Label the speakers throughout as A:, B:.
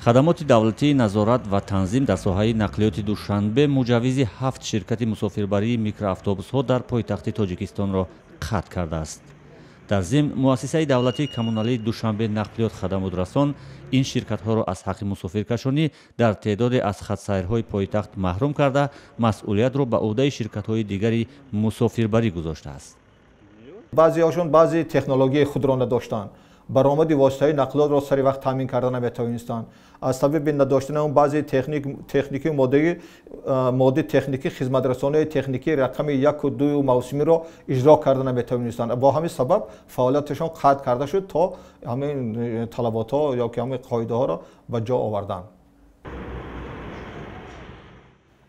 A: Хадамоти давлатии назорат ва танзим дар соҳаи нақлиёти Душанбе муҷаввизи 7 ширкати мусофирбарии микроавтобусҳо дар пойтахти Тоҷикистонро қатъ кардааст. Дар зимн муассисаи давлатии коммуналии Душанбе нақлиёт хадамотрасон ин ширкатҳоро аз ҳаққи мусофиркашонӣ дар теъдоде аз хатсайрҳои пойтахт маҳрум карда, масъулиятро ба ӯҳдаи ширкатҳои дигари мусофирбарӣ гузоштааст.
B: Баъзеҳошон баъзе технологияи худро надоштанд, баромади воситаи нақлиётро сари вақт таъмин карда наметавонистанд. Аз сабаби надоштани он баъзе техникию моддӣ техникӣ хизматрасонии техникии рақами 1 ва 2 мавсимиро иҷро карда наметавонистанд. Бо ҳамин сабаб фаъолияташон қатъ карда шуд, то ҳамин талаботҳо ё ки ҳамин қоидаҳоро ба ҷо оварданд.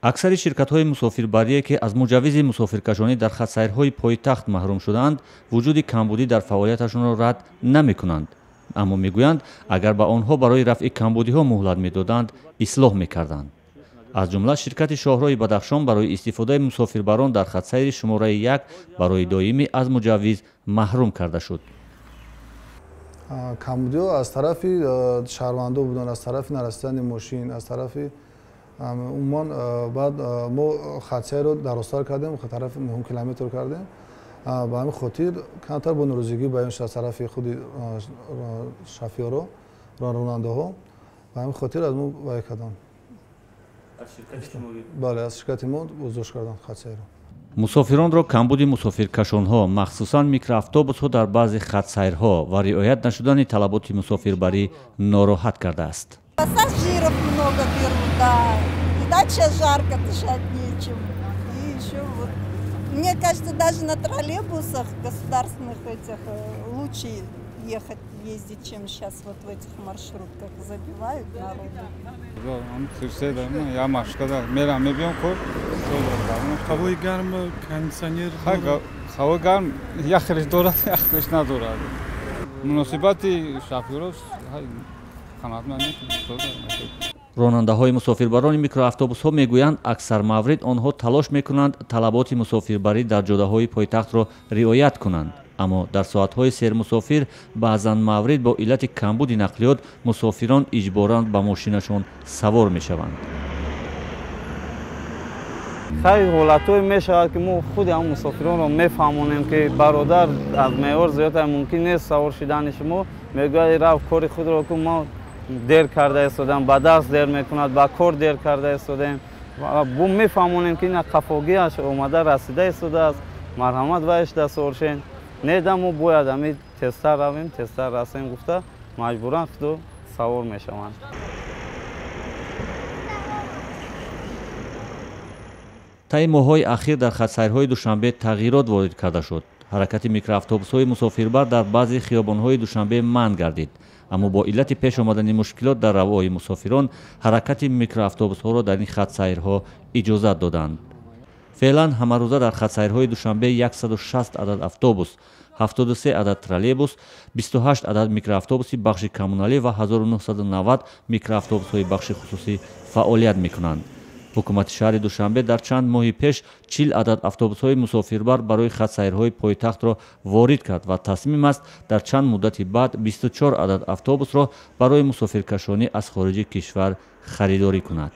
A: Аксари ширкатҳои мусофирбарие, ки аз муҷаввизи мусофиркашонӣ дар хатсайрҳои пойтахт маҳрум шудаанд, вуҷуди камбудӣ дар фаъолияташонро рад намекунанд, аммо мегӯянд, агар ба онҳо барои рафъи камбудиҳо муҳлат медоданд, ислоҳ мекарданд. Аз ҷумла ширкати шоҳроҳи Бадахшон барои истифодаи мусофирбарон дар хатсайри шумораи 1 барои доимӣ аз муҷаввиз маҳрум карда шуд.
C: Камбудиҳо аз тарафи шаҳрвандо буданд, аз тарафи нарасидани мошин, аз тарафи умуман. Баъд мо хатсайрро дарозтар кардем, тарафи 9 километр кардем. Ба ҳамин хотир камтар бо норозигӣ баён шуд аз тарафи худи шофёро, ронандаҳо. Ба ҳамин хотир аз мо вай карданд, бале, аз ширкати мо боздошт карданд хатсайрро.
A: Мусофиронро камбуди мусофиркашонҳо, махсусан микроавтобусҳо дар баъзе хатсайрҳо ва риоят нашудани талаботи мусофирбарӣ нороҳат кардааст.
D: Пассажиров много берут, да. И так сейчас жарко, дышать нечем. И еще вот, мне кажется, даже на троллейбусах государственных этих лучше ехать, ездить, чем сейчас вот в этих маршрутках забивают народу.
E: Я машкада мерам, мебиём кор.
F: Ҳавои гарм, кондиционер.
E: Ҳавои гарм як хелеш дорад, як хелеш надорад. Муносибати шофёро қаноатманд.
A: Ронандаҳои мусофирбарони микроавтобусҳо мегӯянд, аксар маврид онҳо талош мекунанд талаботи мусофирбарӣ дар ҷодаҳои пойтахтро риоят кунанд, аммо дар соатҳои сермусофир баъзан маврид бо иллати камбуди нақлиёт мусофирон иҷборан ба мошинашон савор мешаванд.
G: Хеле ҳолатҳое мешавад, ки мо худи ҳам мусофиронро мефаҳмонем, ки бародар, аз меъёр зиёда мумкин нест савор шидани шумо. Мегӯяд, рав, кори худро кун, мо дер карда истодем, ба дарс дер мекунад, ба кор дер карда истодем. Бу мефаҳмонем, ки ина қафогиаш омада расида истодааст, марҳамат, вайшда савор шен. Не да, мо бояд ами тезтар равем, тезтар расем, гуфта, маҷбуран худу савор мешаванд.
A: Таи моҳҳои ахир дар хатсайрҳои Душанбе тағйирот ворид карда шуд. Ҳаракати микроавтобусҳои мусофирбар дар баъзе хиёбонҳои Душанбе манъ гардид, аммо бо иллати пеш омадани мушкилот дар равои мусофирон ҳаракати микроавтобусҳоро дар ин хатсайрҳо иҷозат доданд. Феълан ҳамарӯза дар хатсайрҳои Душанбе 160 адад автобус, 73 адад троллейбус, 28 адад микроавтобуси бахши коммуналӣ ва 1990 микроавтобусҳои бахши хусусӣ фаъолият мекунанд. Ҳукумати шаҳри Душанбе дар чанд моҳи пеш 40 адад автобусҳои мусофирбар барои хатсайрҳои пойтахтро ворид кард ва тасмим аст дар чанд муддати баъд 24 адад автобусро барои мусофиркашонӣ аз хориҷи кишвар харидорӣ кунад.